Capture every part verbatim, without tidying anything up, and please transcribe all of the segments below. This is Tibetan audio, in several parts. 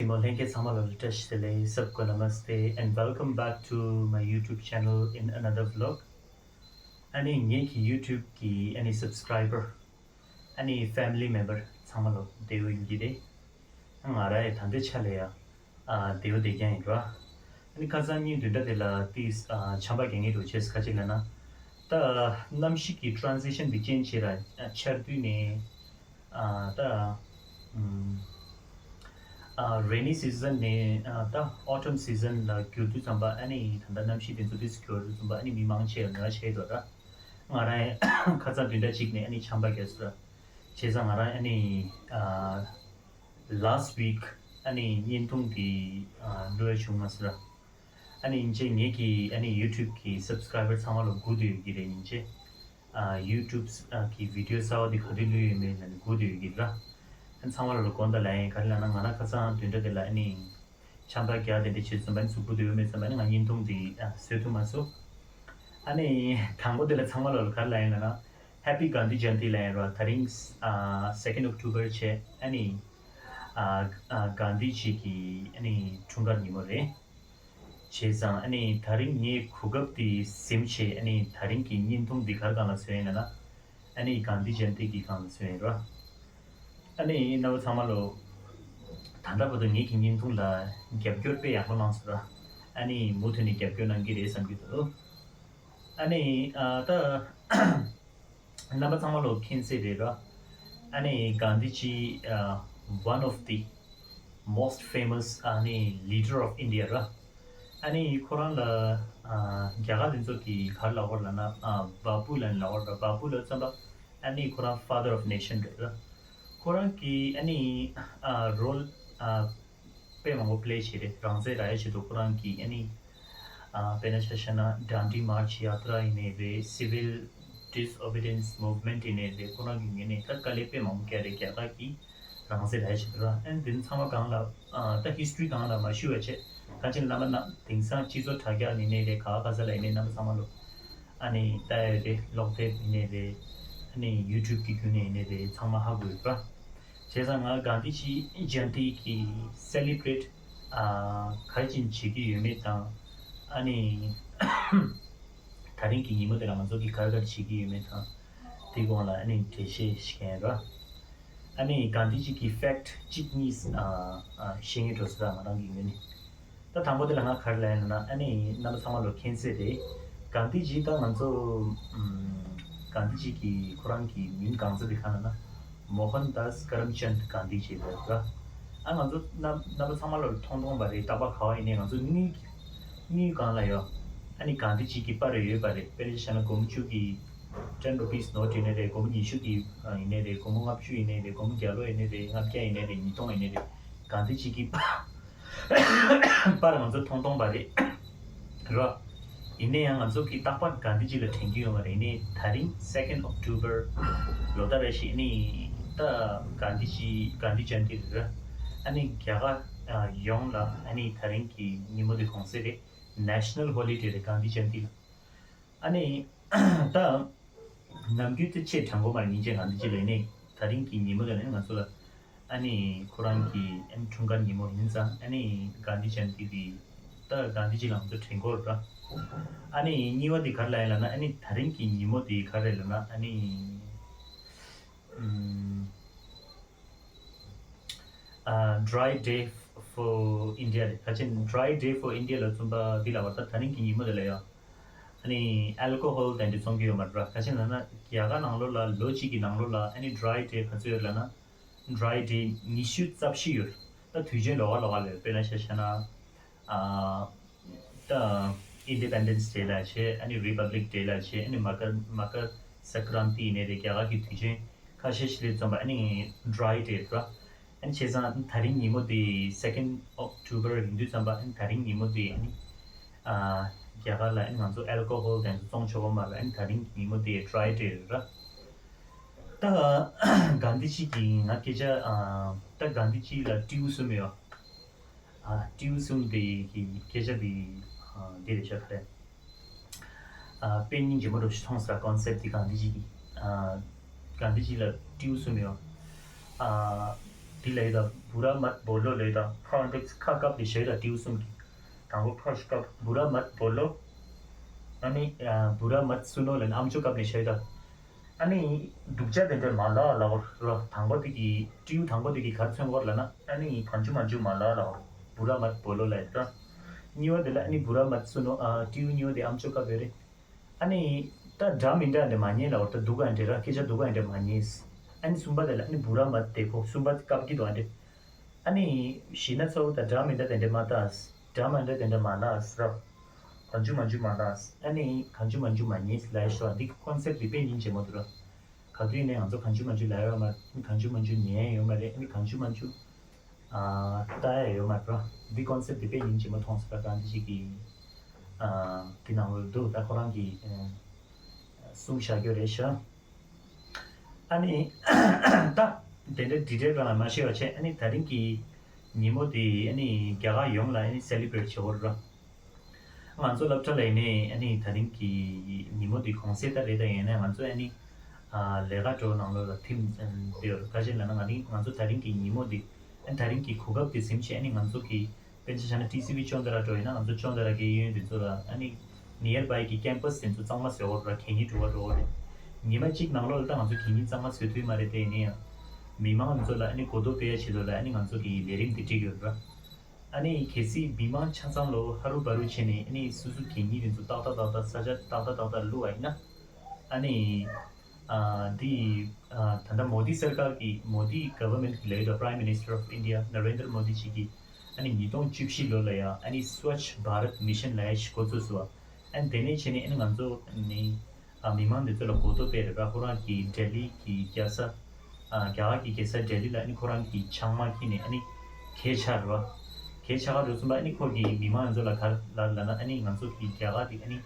ལྷན་རྒྱས་ཚང་མ་ལ་བཀྲ་ཤིས་བདེ་ལེགས། सबको नमस्ते and welcome back to my YouTube channel in another vlog. ཨ་ནི་ངེད་ཀྱི་YouTube གི་ཨ་ནི་subscriber ཨ་ནི་family member ཚང་མ་ལ་བདེ་པོ་ཡིན་གྱི་རེད། ང་རང་ཡང་ད་ལྟའི་ཆ་ལ་ཡང་ཨ་བདེ་པོ་བསྡད་ཀྱང་ཡིན་ར། ཨ་ནི་ཁ་སང་ཉིན་བདུན་ཕྲག་དེ་ལ་ཏིས་ཨ་ཆམ་པ་རྒྱག་མཁན་འདྲ་བོ་བྱས། ག་ཅི་ལབ་ན། ད་གནམ་གཤིས་ཀྱི་transition དེ་ཅན་བྱས་ར། ཨ་ཆར་དུས་ནས་ཨ་ད་ཨམ་ཨ་rainy season ནས་ཨ་ད་autumn season ལ་འགྱུར་དུས་ཙམ་པ། ཨ་ནི་ད་ལྟ་གནམ་གཤིས་དེ་ཚོ་ཏིས་འགྱུར་དུས་ཙམ་པ་ཨ་ནི་མི་མང་ཆེ་བ་ནད་པ་ཆགས་འདུག་ར། ང་རང་ཡང་ཁ་སང་བདུན་ཕྲག་གཅིག་ནས་ཨ་ནི་ཆམ་པ་རྒྱག་སོང་ར། བྱས་ཙང་ང་རང་ཨ་ནི་ཨ་last week ཨ་ནི་བརྙན་ཐུང་དེ་ཨ་བླུག་ཡ་བྱུང་མ་སོང་ར། ཨ་ནི་ཡིན་ཅེ་ངེད་ཀྱི་ཨ་ནི་YouTube གི་subscriber ཚང་མ་ལ་སྒུག་བསྡད་ཡོད་ཀྱི་རེད། ཡིན་ཅེ་ཨ་YouTube གི་video གསར་པ་དེ་ག་དུས་བླུག་ཡོད་མེད་ལ་ནི་སྒུག་བསྡད་ཡོད་ཀྱི་ར། ཨ་ཚང་མ་ལ་དགོངས་དག་ལབ་ཡིན། ག་རེ་ལབ་ན་ང་རང་ཁ་སང་བདུན་ཕྲག་དེ་ལ་ཨ་ནི་ཆམ་པ་རྒྱག་དེ་འདྲ་བྱེད་ཙམ་པ་ནི་གཟུགས་པོ་བདེ་པོ་མེད་ཙམ་པ་ནི་ང་བརྙན་ཐུང་དེ་ཨ་བཟོ་ཐུབ་མ་སོང་། ཨ་ནི་དང་པོ་དེ་ལ་ཚང་མ་ལ་ག་རེ་ལབ་ཡིན་ལབ་ན། Happy Gandhi Jayanti ལབ་ཡིན་ར། དེ་རིང་ཨ་second October བྱས། ཨ་ནི་ཨ་ཨ་གྷན་དྷི་ཇི་གི་ཨ་ནི་འཁྲུངས་སྐར་ཉིན་མོ་རེད། བྱས་ཙང་ཨ་ནི་དེ་རིང་ངའི་གོ་སྐབས་དེ་ཟིན་བྱས། ཨ་ནི་དེ་རིང་གི་བརྙན་ཐུང་འདི་ག་རེ་སྒང་ལ་བཟོས་ཡིན་ལབ་ན། ཨ་ནི་གྷན་དྷི་ཇ་ཡན་ཏི་གི་སྒང་ལ་བཟོས་ཡིན་ར། ཨ་ནི་རྣམ་པ་ཚང་མ་ལོ། ད་ལྟ་བར་དུ་ངེད་ཀྱི་བརྙན་ཐུང་ལ་རྒྱབ་སྐྱོར་དཔེ་ཡག་པོ་གནང་སོང་ར། ཨ་ནི་མུ་མཐུད་ནས་རྒྱབ་སྐྱོར་གནང་གི་རེད་བསམ་གྱི་འདུག་ཨ་ནི་ཨ་ད་རྣམ་པ་ཚང་མ་ལོ་མཁྱེན་གསལ་རེད་ར། ཨ་ནི་གྷན་དྷི་ཇི་ཨ་one of the most famous ཨ་ནི་leader of India ར། ཨ་ནི་ཁོ་རང་ལ་ཨ་རྒྱ་གར་དེ་ཚོ་གིས་ག་རེ་ལབ་ཀྱི་ཡོད་ལབ་ན། ཨ་བ་པུ་ལབ་ནས་ལབ་ཀྱི་ཡོད་ར། བ་པུ་ལབ་ཙམ་པ་ཨ་ནི་ཁོ་རང་father of nation རེད་ར། ཁོ་རང་གི་ཨ་ནི་ཨ་role ཨ་དཔེ་མང་པོ་play བྱས་རེད། རང་བཙན་རག་ཡ་ཆེད་དུ་ཁོ་རང་གིས་ཨ་ནི་ཨ་དཔེར་ན་ཆ་བཞག་ན་Dandi March ཡ་ཏྲ་ཡིན་ནའི་རེད། Civil disobedience movement ཡིན་ནའི་རེད། ཁོ་རང་གི་ངོས་ནས་ད་དཀའ་ལས་དཔེ་མང་པོ་བརྒྱབ་རེད། རྒྱ་གར་གྱི་རང་བཙན་རག་ཡ་ཆེད་དུ་ར། ཨ་ནི་དེ་ཚོ་ཚང་མ་སྒང་ལ་ཨ་ད་history སྒང་ལ་མ་ཞུས་པ་བྱས། གང་ཅི་རྣམ་པ་རྣམ་དེང་སང་སྤྱི་ཚོགས་དྲ་རྒྱ་ཡིན་ནའི་རེད། ག་ག་ས་ལ་ཡིན་ནའི་རྣམ་པ་ཚང་མ་ལོ་ཨ་ནི་ལྟ་ཡ་རེད། ཀློག་དེབ་ཡིན་ནའི་རེད། ཨ་ནི་YouTube གི་བརྒྱུད་ནས་ཡིན་ནའི་རེད། ཚང་མ་ཧ་གོ་ཡོད་པ། བྱས་ཙང་ང་གྷན་དྷི་ཇི་ཇ་ཡན་ཏི་གི་celebrate ཨ་ག་རེ་བྱེད་ཀྱི་ཡོད་མེད་དང་། ཨ་ནི་དེ་རིང་གི་ཉིན་མོ་དེ་ལ་ང་ཚོ་གིས་ག་རེ་ག་རེ་བྱེད་ཀྱི་ཡོད་མེད་དང་། དེའི་སྐོར་ལ་ཨ་ནི་འགྲེལ་བཤད་ཞིག་ཡིན་ར། ཨ་ནི་གྷན་དྷི་ཇི་གི་fact གཅིག་གཉིས་ཨ་ཨ་བཤད་ངེས་འགྲོ་ས་ར། ང་རང་གི་ངོས་ནས། ད་དང་པོ་དེ་ལ་ང་ག་རེ་ལབ་ཡིན་ན། ཨ་ནི་རྣམ་པ་ཚང་མ་ལོ་མཁྱེན་གསལ་རེད། གྷན་དྷི་ཇི་ད་ང་ཚོ་ཨམ་གྷན་དྷི་ཇི་གི་ཁོ་རང་གི་མིང་གང་ཚ་དེ་ག་ལབ་ན་མོ་ཧན་དཱས་ཀརམ་ཅན་གྷན་དྷི་ཇི་རེད་ར། ཨ་ང་ཚོ་རྣམ་རྣམ་པ་ཚང་མ་ལོ་མཐོང་མཐོང་པ་རེད། རྟག་པར་ག་པར་ཡིན་ནའི་ང་ཚོ་དངུལ་དངུལ་སྒང་ལ་ཡོད། ཨ་ནི་གྷན་དྷི་ཇི་གི་པར་ཡོད་པ་རེད། དཔེར་ན་ཆ་བཞག་ན་སྒོར་མོ་བཅུ་གི་ten rupees note ཡིན་ནའི་རེད། སྒོར་མོ་ཉི་ཤུ་གི་ཨ་ཡིན་ནའི་རེད། སྒོར་མོ་ལྔ་བཅུ་ཡིན་ནའི་རེད། སྒོར་མོ་བརྒྱ་ལོ་ཡིན་ནའི་རེད། ལྔ་བརྒྱ་ཡིན་ནའི་རེད། ཉིས་སྟོང་ཡིན་ནའི་རེད། གྷན་དྷི་ཇི་གི་པར་པར་ང་ཚོ་མཐོང་མཐོང་པ་རེད་ར། ཡིན་ན་ཡང་ང་ཚོ་གིས་རྟག་པར་གྷན་དྷི་ཇི་ལ་དྲན་གྱི་ཡོད་མ་རེད། ཡིན་ནའི་དེ་རིང་second October ལོ་ལྟར་རེ་བཞིན་ནི་ད་གྷན་དྷི་ཇི་གྷན་དྷི་ཇ་ཡན་ཏི་རེད་ར། ཨ་ནི་རྒྱ་གར་ཡོངས་ལ་ཨ་ནི་དེ་རིང་གི་ཉིན་མོ་དེ་གོང་གསལ་རེད། National holiday རེད་གྷན་དྷི་ཇ་ཡན་ཏི་ལ། ཨ་ནི་ད་ནམ་རྒྱུན་དེ་ཆེས་དྲན་གོ་མ་རེད། ཉིན་བྱེད་གྷན་དྷི་ཇི་ལ་ཡིན་ནའི་དེ་རིང་གི་ཉིན་མོ་དེ་ནི་ང་ཚོ་ལ་ཨ་ནི་ཁོ་རང་གི་ཨ་ནི་འཁྲུངས་སྐར་ཉིན་མོ་ཡིན་ཙང་། ཨ་ནི་གྷན་དྷི་ཇ་ཡན་ཏི་དེ་ད་གྷན་དྷི་ཇི་ལ་ང་ཚོ་དྲན་གོ་ར། ཨ་ནི་གཉིས་པ་དེ་ག་རེ་ལབ་ཡིན་ལབ་ན། ཨ་ནི་དེ་རིང་གི་ཉིན་མོ་དེ་ག་རེ་ལབ་ན། ཨ་ནི་ཨམ། ཨ། Dry Day for India རེད། ད་ཅི་Dry Day for India ལབ་ཙམ་པ་འདི་ལ་བར་ད་དེ་རིང་གི་ཉིན་མོ་དེ་ལ་ཡང་ཨ་ནི་alcohol དེ་འདྲ་བཙོང་གི་ཡོད་མ་རེད་ར། ག་ཅི་ལབ་ན་རྒྱ་གར་ནང་ལོགས་ལ་ལོ་གཅིག་གི་ནང་ལོགས་ལ་ཨ་ནི་Dry Day ག་ཚོད་ཡོད་ལབ་ན། Dry Day ཉི་ཤུ་རྩ་བཞི་ཡོད། ད་དུས་ཆེན་ལོགས་ཀ་ལོགས་ཀ་ལ་ཡོད། དཔེར་ན་ཆ་བཞག་ན། ཨ། ད་Independence Day ལབ་བྱས། ཨ་ནི་Republic Day ལབ་བྱས། ཨ་ནི་མ་ཀར་མ་ཀར་སངྐྲན་ཏི་ཡིན་ནའི་རེད། རྒྱ་གར་གྱི་དུས་ཆེན་ཁ་ཤས་ཤིག་ལ་བརྩམས་པ་ཨ་ནི་Dry Day རེད། ཨ་ནི་བྱས་ཙང་དེ་རིང་ཉིན་མོ་དེ་second October ཡིན་དུས་ཙམ་པ། ཨ་ནི་དེ་རིང་ཉིན་མོ་དེ་ཨ་ནི་ཨ་རྒྱ་གར་ལ་ཨ་ནི་ང་ཚོ་alcohol དེ་ཚོ་བཙོང་ཆོག་གི་མ་རེད། ཨ་ནི་དེ་རིང་ཉིན་མོ་དེ་Dry Day རེད། ད་གྷན་དྷི་ཇི་གི་ང་སྐད་ཆ་ཨ་ད་གྷན་དྷི་ཇི་ལ་སྤྲེའུ་གསུམ་ཡོད། ཨ་སྤྲེའུ་གསུམ་དེ་གི་སྐད་ཆ་དེ་ཨ་འདི་རེད་ཤག་ག་རེ། ཨ་དཔེ་སྙིང་རྗེ་མོ་འདྲ་ཞིག་མཐོང་སོང་། concept དེ་གྷན་དྷི་ཇི་གི་ཨ་གྷན་དྷི་ཇི་ལ་སྤྲེའུ་གསུམ་ཡོད། ཨ་ འདི་ལས་ད་བུ་ར་མད་བོ་ལོ་ལས་ད་ཁ་འདི་ཁ་བཀབ་ནས་བཞག་ད་ཏིའུ་གསུམ་གྱི། དང་པོ་ཕར་བཀབ་བུ་ར་མད་བོ་ལོ། ཨ་ནི་ཨ་བུ་ར་མད་སུ་ནོ་ལས་ཨམ་ཅོག་བཀབ་ནས་བཞག་ད། ཨ་ནི་སྡུག་ཅག་དེ་འདྲ་མ་ལ་ལ་བར་ར། དང་པོ་དེ་གི་ཏིའུ་དང་པོ་དེ་གི་གར་མཚོན་བར་ལ་ན་ཨ་ནི་གང་བྱུང་མང་བྱུང་མ་ལ་ལ་བར་བུ་ར་མད་བོ་ལོ་ལས་ད། གཉིས་པ་དེ་ལ་ཨ་ནི་བུ་ར་མད་སུ་ནོ་ཨ་ཏིའུ་གཉིས་པ་དེ་ཨམ་ཅོག་བཀབ་ཡོད་རེད། ཨ་ནི་ད་འདྲ་མི་འདྲ་འདྲ་མ་ཉན་ལ་བར་ད་སྡུག་ག་འདྲ་ར་སྐད་ཆ་སྡུག་ག་འདྲ་མ་ཉན། ཨ་ནི་གསུམ་པ་དེ་ལ་ཨ་ནི་བུ་ར་མད་དེ་ཁོ་གསུམ་པ་བཀབ་ཀྱི་འདུག་ཨ་འདྲ། ཨ་ནི་གཞི་ན་ཚོ་ད་འདྲ་མི་འདྲ་དེ་འདྲ་མ་ལྟ། འདྲ་མི་འདྲ་དེ་འདྲ་མ་ལ་ར། གང་བྱུང་མང་བྱུང་མ་ལ། ཨ་ནི་གང་བྱུང་མང་བྱུང་མ་ཉན་ལ་ཤོ་འདི་ཀོན་སེབ་འདི་དཔེ་ཉིན་རྗེ་མོ་འདུག་ར། ག་དུས་ནས་ང་ཚོ་གང་བྱུང་མང་བྱུང་ལ་ཡོད་མ། གང་བྱུང་མང་བྱུང་ཉན་ཡོད་མ་རེད། ཨ་ནི་གང་བྱུང་མང་བྱུང་ཨ་ལྟ་ཡ་ཡོད་མ་རེད་ར། འདི་ཀོན་སེབ་འདི་དཔེ་ཉིན་རྗེ་མོ་མཐོང་སོང་། ད་གང་འདི་ཞིག་གི་ཨ་འདི་ནང་ལོ་འདུག་ད་ཁོ་རང་གི་ཨ་གསུང་བཞག་རྒྱུ་རེད་ཤག་ཨ་ནི་ད་དེ་འདྲ་འདི་འདྲའི་རང་ལ་མ་ཤེས་པ་བྱས། ཨ་ནི་ད་རིང་གི་ཉིན་མོ་དེ་ཨ་ནི་རྒྱ་གར་ཡོངས་ལ་ཨ་ནི་སེ་ལི་བྷི་རེཊ་བྱེད་དགོས་རེད་ར། ང་ཚོ་སློབ་གྲྭ་ལ་ཡིན་ནའི་ཨ་ནི་ད་རིང་གི་ཉིན་མོ་དེ་གུང་སེང་ད་རེད། ད་ཡིན་ནའི་ང་ཚོ་ཨ་ནི་ཨ་ལས་ཀ་འགྲོ་ནང་ལོགས་ལ་ཐིམ་ཨ་འདི་ཡོད་རེད། ག་ཅི་ལབ་ན་ང་ནི་ང་ཚོ་ད་རིང་གི་ཉིན་མོ་དེ་ཨ་ནི་ད་རིང་གི་གོ་སྐབས་དེ་ཟིན་བྱས་ཨ་ནི་ང་ཚོ་གི་དཔེར་ན་ཆ་བཞག་ན་ཊི་སི་ཝི་ཅོང་ཏ་ར་འགྲོ་ཡིན་ན་ང་ཚོ་ཅོང་ཏ་ར་གི་གཡས་གཡོན་དེ་ཚོ་ལ་ཨ་ནི་ནི་ཡར་བའི་གི་ཀེམ་པ་སི་དེ་ཚོ་གཙང་མ་བཟོ་དགོས་རེད། གད་སྙིགས་འགྲོ་ག་འགྲོ་གི་རེད། ཉི་མ་གཅིག་ནང་ལོགས་ལ་ད་ང་ཚོ་གད་སྙིགས་གཙང་མ་བཟོ་ཐུབ་མ་རེད། དེ་ཡིན་ན་ཡང་མི་མང་ཚོ་ལ་ཨ་ནི་གོ་རྟོགས་སྤེལ་ཡ་ཆེད་དུ་ལ་ཨ་ནི་ང་ཚོ་གི་ལས་རིམ་འདི་བསྒྲིགས་ཡོད་ར། ཨ་ནི་གལ་སྲིད་མི་མང་ཆ་ཚང་ལོ་ཧ་རུ་བ་རུ་བྱས་ནས་ཨ་ནི་སོ་སོ་གད་སྙིགས་དེ་ཚོ་ཏག་ཏག་ཏག་ཏག་ས་ཆ་ཏག་ཏག་ཏག་ཏག་བླུགས་པ་ཡིན་ན། ཨ་ནི་ཨ་འདི་ཨ་ད་ལྟ་མོ་དི་སར་ཀར་གྱི་མོ་དི་ག་ཝར་མེན་ཊི་གྱི་ལས་ཡོད་པ། Prime Minister of India Narendra Modi ཇི་གིས་ཨ་ནི་ཉིས་སྟོང་བཅུ་བཞི་ལོ་ལ་ཡང་ཨ་ནི་Swachh Bharat Mission ལབ་ཡ་ཞིག་འགོ་བཙུགས་སོང་བ། ཨ་ནི་དེ་ནས་བྱས་ནས་ཨ་ནི་ང་ཚོ་ནི་ཨ་མི་མང་འདི་ཚོ་ལ་གོ་རྟོགས་སྤེལ་རེད་པ། ཁོ་རང་གི་ལྡི་ལི་གི་རྒྱལ་ས་ཨ་རྒྱ་གར་གྱི་རྒྱལ་ས་ལྡི་ལི་ལ་ཨ་ནི་ཁོ་རང་གི་ཆང་མ་འཁྱེར་ནས་ཨ་ནི་གད་ཆག་རེད་པ། གད་ཆག་ག་འགྲོ་སོང་པ། ཨ་ནི་ཁོ་གིས་མི་མང་ཚོ་ལ་ག་རེ་ལབ་ལབ་ན། ཨ་ནི་ང་ཚོ་གི་རྒྱ་གར་འདི་ཨ་ནི་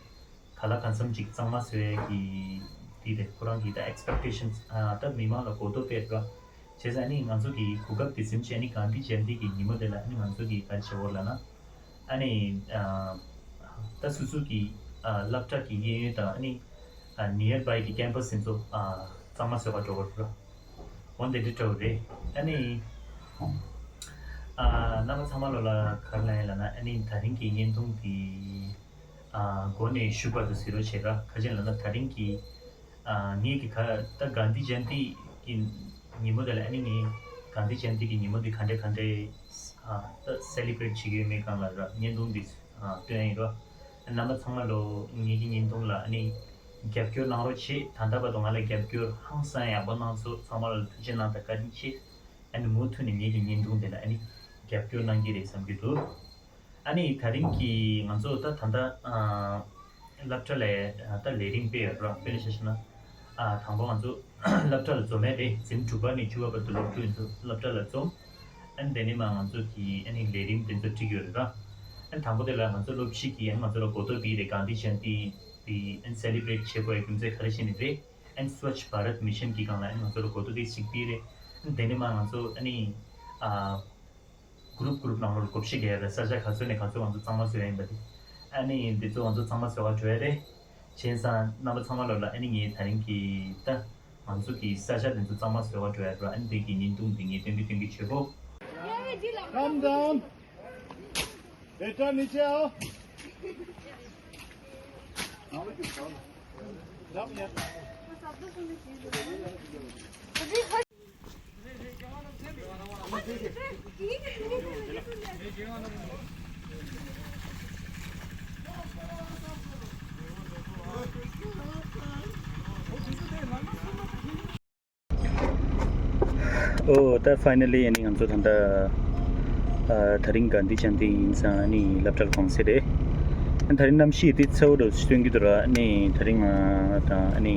ག་ལ་གང་འཚམ་ཅིག་གཙང་མ་བཟོ་ཡས་ཀྱི་དེ་དེ་ཁོ་རང་གི་ད་ཨེག་སི་པེག་ཊེ་ཤན་སི་ཨ་ད་མི་མང་ལ་གོ་རྟོགས་སྤེལ་ར། བྱས་ཙང་ཨ་ནི་ང་ཚོ་གི་གོ་སྐབས་དེ་ཟིན་བྱས་ཨ་ནི་གྷན་དྷི་ཇ་ཡན་ཏི་གི་ཉིན་མོ་དེ་ལ་ཨ་ནི་ང་ཚོ་གི་ག་རེ་བྱེད་དགོས་ལབ་ན། ཨ་ནི་ཨ་ད་སོ་སོ་གི་ཨ་སློབ་གྲྭ་གི་གཡས་གཡོན་དང་ཨ་ནི་ཨ་ནི་ཡར་བའི་གི་ཀེམ་པ་སི་དེ་ཚོ་ཨ་གཙང་མ་བཟོ་ག་འགྲོ་དགོས་ར། འོ་འདི་འདྲ་འདྲ་བོ་རེད། ཨ་ནི་ཨ་རྣམ་པ་ཚང་མ་ལོ་ལ་ག་རེ་ལབ་ཡིན་ལབ་ན། ཨ་ནི་ད་རིང་གི་བརྙན་ཐུང་འདི་ཨ་འགོ་ནས་མཇུག་བར་དུ་གཟིགས་རོགས་བྱེད་ར། ག་ཅི་ལབ་ན་ད་རིང་གི་ཨ་ངེད་ཀྱི་ག་ད་གྷན་དྷི་ཇ་ཡན་ཏི་གི་ཉིན་མོ་དེ་ལ་ཨ་ནི་ངས་གྷན་དྷི་ཇ་ཡན་ཏི་གི་ཉིན་མོ་འདི་ག་འདྲ་ག་འདྲ་ཨ་ད་སེ་ལི་བྷི་རེཊ་བྱེད་ཀྱི་ཡོད་མེད་སྒང་ལ་ར་བརྙན་ཐུང་འདི་ཨ་སྟོན་ཡིན་ར། རྣམ་པ་ཚང་མ་ལོ་ངེད་ཀྱི་བརྙན་ཐུང་ལ་ཨ་ནི་རྒྱབ་སྐྱོར་གནང་རོགས་བྱེད། ད་ལྟ་བར་དུ་ང་ལ་རྒྱབ་སྐྱོར་ཧང་སང་ཡག་པོ་གནང་ཚོ་ཚང་མ་ལ་ཐུགས་རྗེ་གནང་དང་བཀའ་དྲིན་ཆེ། ཨ་ནི་མུ་མཐུད་ནས་ངེད་ཀྱི་བརྙན་ཐུང་དེ་ལ་ཨ་ནི་རྒྱབ་སྐྱོར་གནང་གི་རེད་བསམ་གྱི་འདུག་ཨ་ནི་ད་རིང་གི་ང་ཚོ་ད་ད་ལྟ་ཨ་སློབ་གྲྭ་ལ་ད་ལས་རིམ་སྤེལ་ཡོད་ར། དཔེར་ན་ཆ་བཞག་ན་ཨ་དང་པོ་ང་ཚོ་སློབ་གྲྭ་ལ་འཛོམས་ཡས་རེད། འཛིན་དྲུག་པ་ནས་བཅུ་པ་བར་དུ་སློབ་ཕྲུག་ཡིན་ཚོ་སློབ་གྲྭ་ལ་འཛོམས། ཨ་ནི་དེ་ནས་མ་ང་ཚོ་གི་ཨ་ནི་ལས་རིམ་དེ་ཚོ་བསྒྲིགས་ཡོད་རེད་ར། ཨ་ནི་དང་པོ་དེ་ལ་ང་ཚོ་སློབ་སྤྱི་གིས་ཨ་ནི་ང་ཚོ་ལ་གོ་རྟོགས་སྤེལ་རེད། གྷན་དྷི་ཇ་ཡན་ཏི་དེ་ཨ་ནི་སེ་ལི་བྷི་རེཊ་བྱེད་དགོས་ཡ་རྒྱུ་མཚན་ག་རེ་བྱས་ནས་རེད། ཨ་ནི་Swachh Bharat Mission གི་སྒང་ལ་ཨ་ནི་ང་ཚོ་ལ་གོ་རྟོགས་དེ་ཞིག་སྤེལ་རེད། ཨ་ནི་དེ་ནས་མ་ང་ཚོ་ཨ་ནི་ཨ་གུ་རུབ་གུ་རུབ་ནང་ལོགས་ལ་བགོ་བཤའ་རྒྱག་ཡ་རེད། ས་ཆ་ག་ཚོད་ནས་ག་ཚོད་ང་ཚོ་གཙང་མ་བཟོ་ཡ་ཡིན་པ་དེ། ཨ་ནི་འདི་ཚོ་ང་ཚོ་གཙང་མ་བཟོ་ག་འགྲོ་ཡ་རེད། བྱས་ཙང་རྣམ་པ་ཚང་མ་ལོ་ལ་ཨ་ནི་ངས་ད་རིང་གི་ད་ང་ཚོ་གི་ས་ཆ་དེ་ཚོ་གཙང་མ་བཟོ་ག་འགྲོ་ཡ་རེད། ཨ་ནི་དེ་གི་བརྙན་ཐུང་འདི་ངས་སྟོན་གི་སྟོན་གི་བྱེད་པོ། Come down. बेटा नीचे आओ। ཨོ་ད་ཕའི་ནལ་ལི་ཨ་ནི་ང་ཚོ་ད་ལྟ་ཨ་ད་རིང་གྷན་དྷི་ཇ་ཡན་ཏི་ཡིན་ཙང་ཨ་ནི་སློབ་གྲྭ་ལ་གུང་སེང་རེད། ཨ་ད་རིང་གནམ་གཤིས་དེ་ཚ་བོ་འདྲ་སྟོན་གྱི་འདུག་ར། ཨ་ནི་ད་རིང་ང་དང་ཨ་ནི་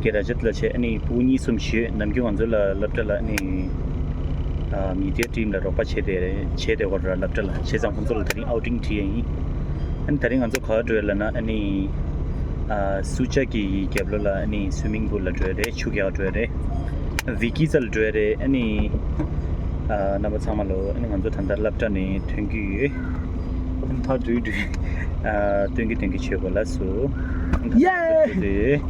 རྒན་ར་ཇད་ལགས་བྱས་ཨ་ནི་ཕྲུ་གུ་གཉིས་གསུམ་ཞིག་ཡོད། ནམ་རྒྱུན་ང་ཚོ་ལ་སློབ་གྲྭ་ལ་ཨ་ནི་ཨ་མི་ཌི་ཡ་ཊིམ་ལ་རོགས་པ་བྱས་ཏེ་རེད། བྱས་ཏེ་ཡོད་ར་སློབ་གྲྭ་ལ། བྱས་ཙང་ཁོང་ཚོ་ལ་ད་རིང་ཨའུ་ཊིང་ཁྲིད་ཡས་ཡིན། ཨ་ནི་ད་རིང་ང་ཚོ་ག་པར་འགྲོ་ཡ་ལབ་ན་ཨ་ནི་ཨ་སུ་ཅག་གི་རྒྱབ་ལོགས་ལ་ཨ་ནི་སུའི་མིང་པུལ་ལ་འགྲོ་ཡ་རེད། ཆུ་རྒྱག་འགྲོ་ཡ་རེད། བི་ཀི་ཙལ་འགྲོ་ཡ་རེད། ཨ་ནི་ཨ་རྣམ་པ་ཚང་མ་ལོ་ཨ་ནི་ང་ཚོ་ད་ལྟ་སློབ་གྲྭ་ནས་ཐོན་གྱི་ཡོད། ཨ་ནི་ཕར་འགྲོ་འགྲོ་ཨ་སྟོན་གྱི་སྟོན་གྱི་བྱེད་དགོས་ལགས་སོ། ཡེ།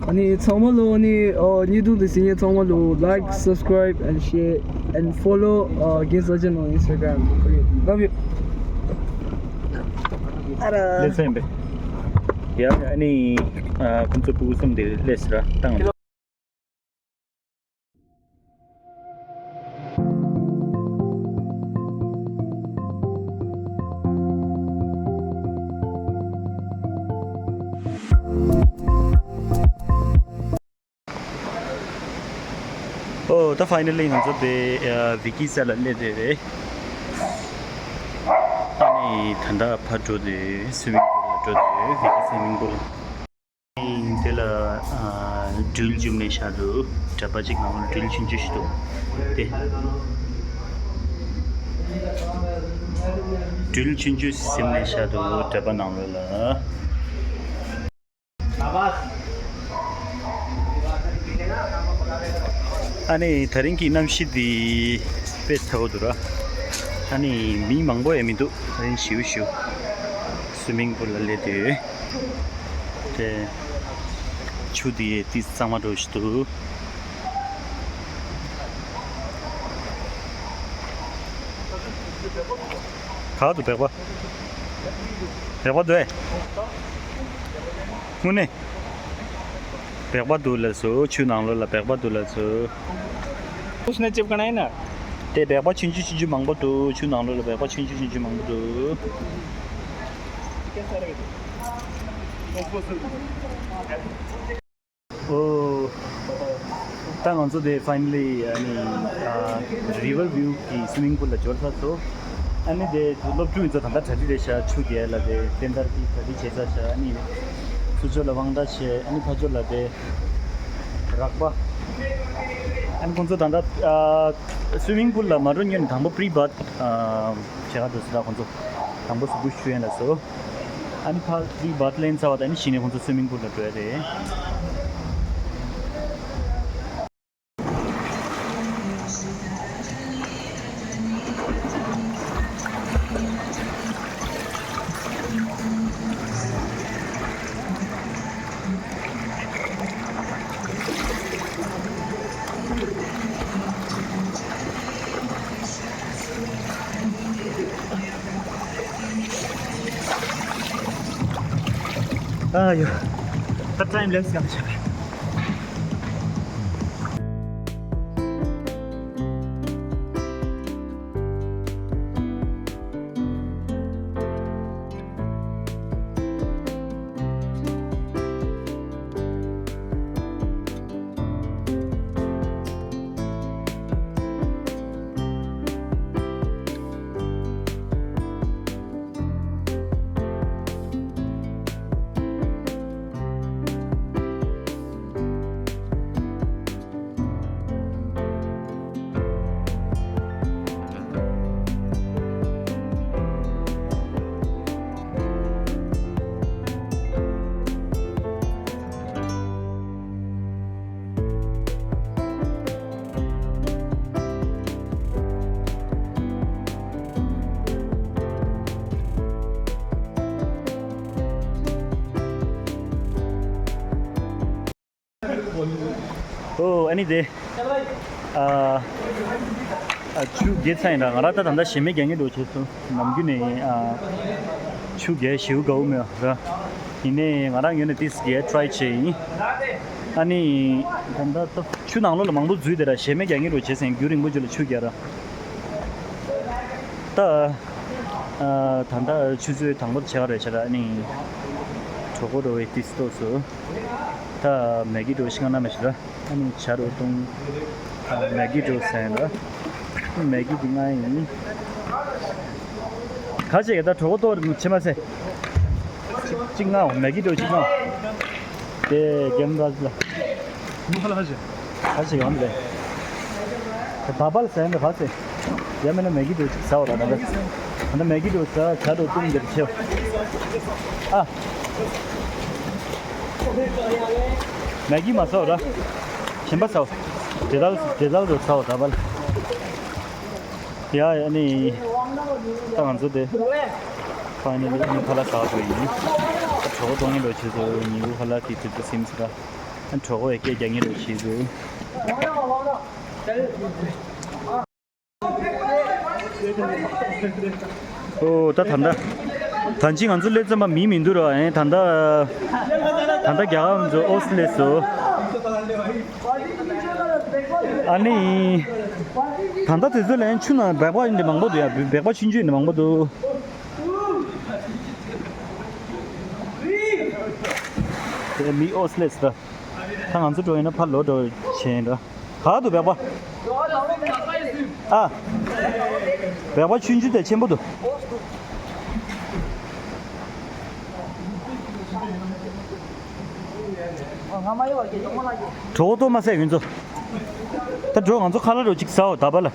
ཨ་ནི་ཚང་མ་ལོ། ཨ་ནི་ཨ་བརྙན་ཐུང་འདི་གཟིགས་མཁན་ཚང་མ་ལོ། Like, subscribe and share and follow uh, Games Legend on Instagram. Okay, love you. ཨ་ར། ལེ་ཚན་པས། ཡ་ཨ་ནི་ཨ་ཁོང་ཚོ་ཕྲུ་གུ་གསུམ་དེ་ལས་ར་བཏང་། ཨོ་ད་ཕའི་ནལ་ལི་ང་ཚོ་དེ་ཨ་བི་ཀི་ས་ལ་སླེབས་བསྡད་རེད། ཨ་ནི་ད་ལྟ་ཕར་འགྲོ་དེ་སུའི་མིང་པུལ་ལ་འགྲོ་དེ་བི་ཀི་སུའི་མིང་པུལ། དེ་ལ་ཨ་སྦྲུལ་བཅུམ་ནས་བཞག་འདུག་འདྲ་པ་གཅིག་ནང་ལ་སྦྲུལ་ཆུང་ཆུང་ཞིག་འདུག་དེ་སྦྲུལ་ཆུང་ཆུང་ཟིམ་ནས་བཞག་འདུག་འདྲ་པ་ནང་ལོགས་ལ། ཨ་ནི་དེ་རིང་གི་གནམ་གཤིས་འདི་དཔེ་ཚ་པོ་འདུག་ར། ཨ་ནི་མི་མང་པོ་ཡང་མི་འདུག་དེ་རིང་ཞེ་པོ་ཞེ་པོ་སུའི་མིང་པུལ་ལ་སླེབས་དུས། དེ་ཆུ་འདི་ཏི་གཙང་མ་འདྲ་ཞིག་འདུག་ག་འདུག་སྦལ་པ། སྦལ་པ་འདུག་ཨེ། དངོས་གནས། སྦལ་པ་འདུག་ལགས་སོ། ཆུ་ནང་ལོགས་ལ་སྦལ་པ་འདུག་ལགས་སོ། उसने चिपकना है ना। དེ་སྦལ་པ་ཆུང་ཆུང་ཆུང་ཆུང་མང་པོ་འདུག་ཆུ་ནང་ལོགས་ལ་སྦལ་པ་ཆུང་ཆུང་ཆུང་ཆུང་མང་པོ་འདུག་ཨོ། ད་ང་ཚོ་དེ་ཕའི་ནལ་ལི་ཨ་ནི་རི་ཝར་བིའུ་གི་སུའི་མིང་པུལ་ལ་འབྱོར་ཚར་སོང་། ཨ་ནི་དེ་སློབ་ཕྲུག་ཡིན་ཚོ་ད་ལྟ་གྲ་སྒྲིག་རེད་ཤག་ཆུ་རྐྱལ་ལ་དེ་རྟེན་དར་གྱི་གྲ་སྒྲིག་བྱས་ཚར་ཤག་ཨ་ནི་ཚུར་ཕྱོགས་ལ་དབང་གྲགས་བྱས། ཨ་ནི་ཕར་ཕྱོགས་ལ་དེ་རགས་པ། ཨ་ནི་ཁོང་ཚོ་ད་ལྟ་ཨ་སུའི་མིང་པུལ་ལ་མ་འགྲོ་སྔོན་དང་པོ་པི་རི་བཱཐ་ཨ་བྱེད་ག་འགྲོ་ཟེར། ད་ཁོང་ཚོ་དང་པོ་གཟུགས་པོ་བཞུ་ཡ་ལ་སོ། ཨ་ནི་ཕར་པི་རི་བཱཐ་ལེན་ཚར་བ་དང་ཨ་ནི་གཞི་ནས་ཁོང་ཚོ་སུའི་མིང་པུལ་ལ་འགྲོ་ཡ་རེད། ཨ་ཡོ། ད་ཊའིམ་ལེབ་སི་གང་བྱ། ཨོ་ཨ་ནི་དེ། ཨ། ཨ་ཆུ་རྐྱལ་ཚར་ཡིན་ར། ང་རང་ད་ད་ལྟ་ཞེ་མེར་རྒྱག་མཁན་འདྲ་བྱས་སོང་། ནམ་རྒྱུན་ནས་ཨ་ཆུ་རྐྱལ་ཞེ་པོ་དགའ་པོ་མེད་ར། ཡིན་ནའི་ང་རང་ངོས་ནས་ཏིས་རྐྱལ་ཊའི་བྱས་ཡིན། ཨ་ནི་ད་ལྟ་ཆུ་ནང་ལོགས་ལ་མང་པོ་འཛུལ་བསྡད་ར། ཞེ་མེར་རྒྱག་མཁན་འདྲ་བྱས་སོང་། རྒྱུན་རིང་པོ་ཅིག་ལ་ཆུ་རྐྱལ་ར། ད་ཨ་ད་ལྟ་ཆུ་ཚོད་དང་པོ་བྱས་པ་རེད་ཤག་ར། ཨ་ནི་གྲོད་ཁོག་འདྲ་བོ་ཏིས་ལྟོགས་སོང་། ད་མེག་གི་འདྲ་བོ་ཞིག་ང་ན་མ་ཤི་ར། ཨ་ནི་ཇ་འདྲ་བོ་བཏུང་། ཨ་མེག་གི་འདྲ་བོ་ཟ་ཡིན་ར། ཨ་མེག་གི་འདི་ང་ཡིན། ག་བྱེད་ཀྱི། ད་གྲོད་ཁོག་ལྟོགས་རེད་མོ། ཕྱི་མ་ཟེ། གཅིག་གཅིག་ང་མེག་གི་འདྲ་བོ་གཅིག་ང་། དེ་རྒན་ར་ལ། མུ་ཁ་ལ་ཧ་ཞེ། ཧ་ཞེ་ཡོང་ལེ། ད་བ་པ་ལ་ཟ་ཡིན་ར་བ་ཟེ། ཡ་མེད་ན་མེག་གི་འདྲ་བོ་གཅིག་ཟ་འོ་ར། ད་ད་ད་མེག་གི་འདྲ་བོ་ཟ། ཇ་འདྲ་བོ་བཏུང་འདིར་ཁྱེར། ཨ། མེག་གི་མ་ཟ་འོ་ར། གཞན་པ་ཟ་འོ། དེ་ལྟར་དེ་ལྟར་དུ་ཟ་འོ་ད་བ་ལ། ཡ་ཡ་ནི། ད་ང་ཚོ་དེ་ཕའི་ནལ་ལི་ཨ་ནི་ཁ་ལག་ཟ་དགོས་ཡིན། ད་གྲོད་ཁོག་ལྟོགས་མཁན་འདྲ་བོ་བྱས་སོང་། ཉིན་གུང་ཁ་ལག་གི་དུས་ཚོད་ཟིན་ཟེར་ར། གྲོགས་པོས་སྐད་རྒྱག་མཁན་རེད་བྱེད་དགོས། ཨོ་ད་ད་ལྟ་ད་ཅི་ང་ཚོ་སླེབས་ཙམ་པ་མི་མི་འདུག་ར། ཨེ་ད་ལྟ་ད་ལྟ་རྒྱ་གར་ང་ཚོ་ཨོ་སི་སླེབས་སོང་། ཨ་ནི་ད་ལྟ་དེ་ཚོ་ལ་ཡང་ཆུ་ནང་སྦེག་པ་འདི་མང་པོ་འདུག་ཡ། སྦེག་པ་ཆུང་ཆུང་འདི་མང་པོ་འདུག་དེ་མི་ཨོ་སི་ལེས་ད། ད་ང་ཚོ་འགྲོ་ཡིན་ན་ཕར་ལོག་འགྲོ་བྱས་ཡིན་འགྲོ། ག་འདུག་སྦེག་པ། ཨ། སྦེག་པ་ཆུང་ཆུང་དེ་ཆེན་པོ་འདུག་གྲོགས་པོ་ཏོ་མ་ཟད་ཡིན་ཚོ། ད་འགྲོ་ང་ཚོ་ཁ་ལག་རོ་གཅིག་ཟའོ་ད་པ་ལ།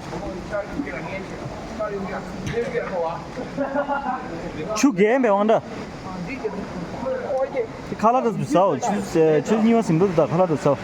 ཆུ་རྒན་པའི་དབང་འདྲ། ཁ་ལག་རོ་ཟའོ། ཆུ་ཆུ་གཉིས་པ་ཟིན་པོ་ད་ཁ་ལག་རོ་ཟའོ།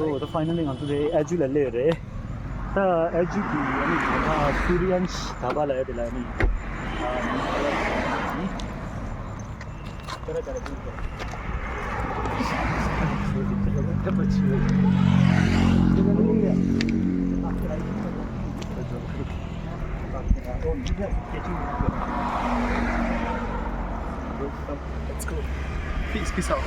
ཨོ་ད་ཕའི་ནལ་ལི་ང་ཚོ་དེ་ཨ་ཇུ་ལ་སླེབས་རེད། ད་ཨ་ཇུ་གི་ཨ་ནི་ད་ལྟ་སུ་རི་ཡན་ཤི་ད་པ་ལ་ཡ་དེ་ལ་ནི། Let's go. Peace, peace out.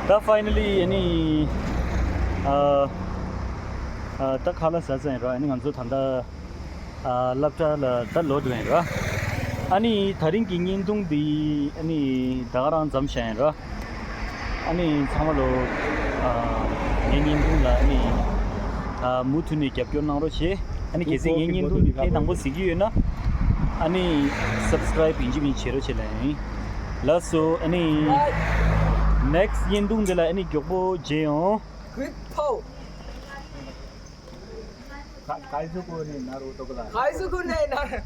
ད་ཕའི་ནལ་ལི་ཨ་ནི་ཨ་ཨ་ད་ཁ་ལག་ཟ་ཚར་ཡིན་ར། ཨ་ནི་ང་ཚོ་ད་ལྟ་ཨ་སློབ་གྲྭ་ལ་ད་ལོག་འགྲོ་ཡིན་ར། ཨ་ནི་ད་རིང་གི་བརྙན་ཐུང་འདི་ཨ་ནི་ད་ག་རང་མཚམས་བཞག་ཡིན་ར། ཨ་ནི་ཚང་མ་ལོ་ཨ་ངའི་བརྙན་ཐུང་ལ་ཨ་ནི་ཨ་མུ་མཐུད་ནས་རྒྱབ་སྐྱོར་གནང་རོགས་བྱེད། ཨ་ནི་གལ་སྲིད་ངའི་བརྙན་ཐུང་འདི་ཕན་དང་པོ་གཟིགས་ཀྱི་ཡོད་ན་ཨ་ནི་སབ་སི་ཀ་རའིབ་ཡིན་གཅིག་མིན་གཅིག་བྱེད་རོགས་བྱེད་ལ་ཡིན། ལགས་སོ། ཨ་ནི་ནེག་སི་ཊི་བརྙན་ཐུང་འདི་ལ་ཨ་ནི་མགྱོགས་པོ་མཇལ་ཡོང་། Good po. Ka-, kaizu kune naru tokla. Kaizu kune naru.